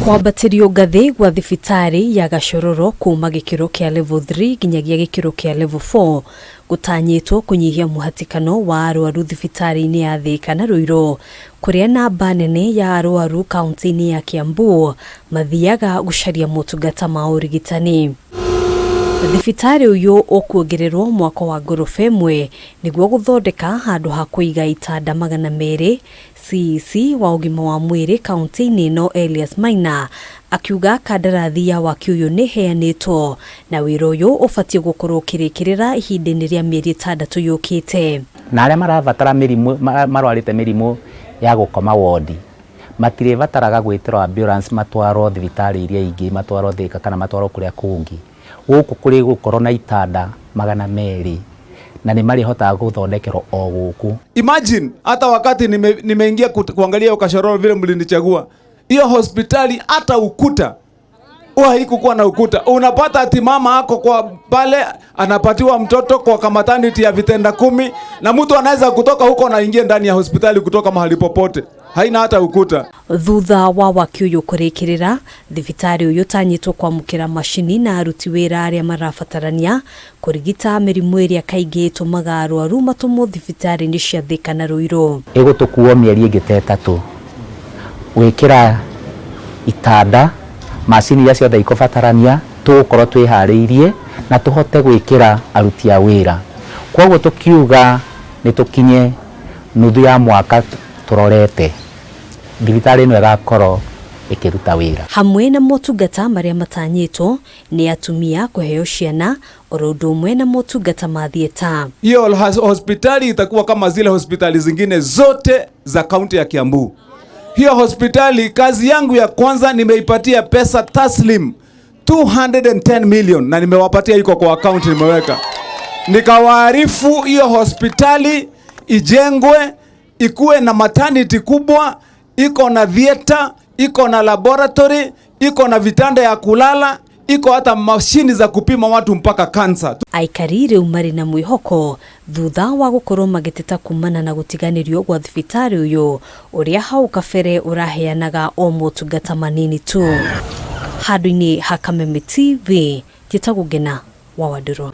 Kwambatĩrio ngathĩ gwa thibitarĩ ya Gachororo kuma gĩkĩro kĩa level 3 nginyagia gĩkĩro kĩa level 4 gũtanyĩtwo kũnyihia mũhatĩkano wa arwaru thibitarĩ-inĩ ya Thĩka na Ruiru kũrĩa namba nene ya arwaru kaunti-inĩ ya Kiambu mathiaga gũcaria motungata ma ũrigitani. Thibitarĩ ũyũ ũkuongererwo mwako wa ngoroba ĩmwe nĩguo gũthondeka handũ ha kũiga itanda 200. CEC wa ũgima wa mwĩrĩ kaunti-inĩ ĩno Elias Maina akiuga kandarathi ya waki ũyũ nĩ ĩheanĩtwo na wĩra ũyũ ũbatiĩ gũkorwo ũkĩrĩkĩrĩra ihinda-inĩ rĩa mĩeri 6 yũkĩte. Na arĩa marabatara mĩrimũ, marwarĩte mĩrimũ ya gũkoma wondi matirĩbataraga gwĩtĩrwo ambulance matwarwo thibitarĩ iria ingĩ, matwarwo Thĩka kana matwarwo kũrĩa kũngĩ. Gũkũ kũrĩ gũkorwo na itanda 200 na nĩ marĩhotaga gũthondekerwo o gũkũ. Imagine hata wakati nimeingia kuangalia hiyo Kashororo vile mlinichagua, hiyo hospitali hata ukuta huwa haikukuwa na ukuta. Unapata ati mama ako kwa pale anapatiwa mtoto kwa maternity ya vitenda 10 na mtu anaweza kutoka huko na ingie ndani ya hospitali kutoka mahali popote, haina hata ukuta. Thutha wa waki ũyũ kũrĩkĩrĩra, thibitarĩ ũyũ ũtanyĩtwo kwamũkĩra macini na aruti wĩra arĩa marabatarania kũrigita mĩrimũ ĩrĩa kaingĩ ĩtũmaga arwaru matũmwo thibitarĩ-inĩ cia Thĩka na Ruiru. Ĩgũtũkuo mĩeri ĩngĩ ta 3 gwĩkĩra itanda, macini iria ciothe ikũbatarania, tũgũkorwo twĩharĩirie na tũhote gwĩkĩra aruti a wĩra. Koguo tũkiuga nĩ tũkinye nuthu ya mwaka tũrorete thibitarĩ ĩno ĩgakorwo ĩkĩruta wĩra. Hamwe na motungata marĩa matanyĩtwo nĩ atumia kũheo ciana oro ũndũ ũmwe na motungata ma thieta. Hiyo hospitali itakuwa kama zile hospitali zingine zote za kaunti ya Kiambu. Hiyo hospitali kazi yangu ya kwanza nimeipatia pesa taslim 210 million na nimewapatia iko kwa account nimeweka. Nikawaarifu hiyo hospitali ijengwe, ikuwe na maternity kubwa, iko na theater, iko na laboratory, iko na vitanda ya kulala, iko hata mashini za kupima watu mpaka cancer. Aikari rĩu marĩ na mwĩhoko thutha wa gũkorwo magĩteta kumana na gũtiganĩrio gwa thibitarĩ ũyũ ũrĩa hau kabere ũraheanaga o motungata manini tu. Handũ-inĩ ha Kameme TV, njĩtagwo Ngena wa Wandũrũ.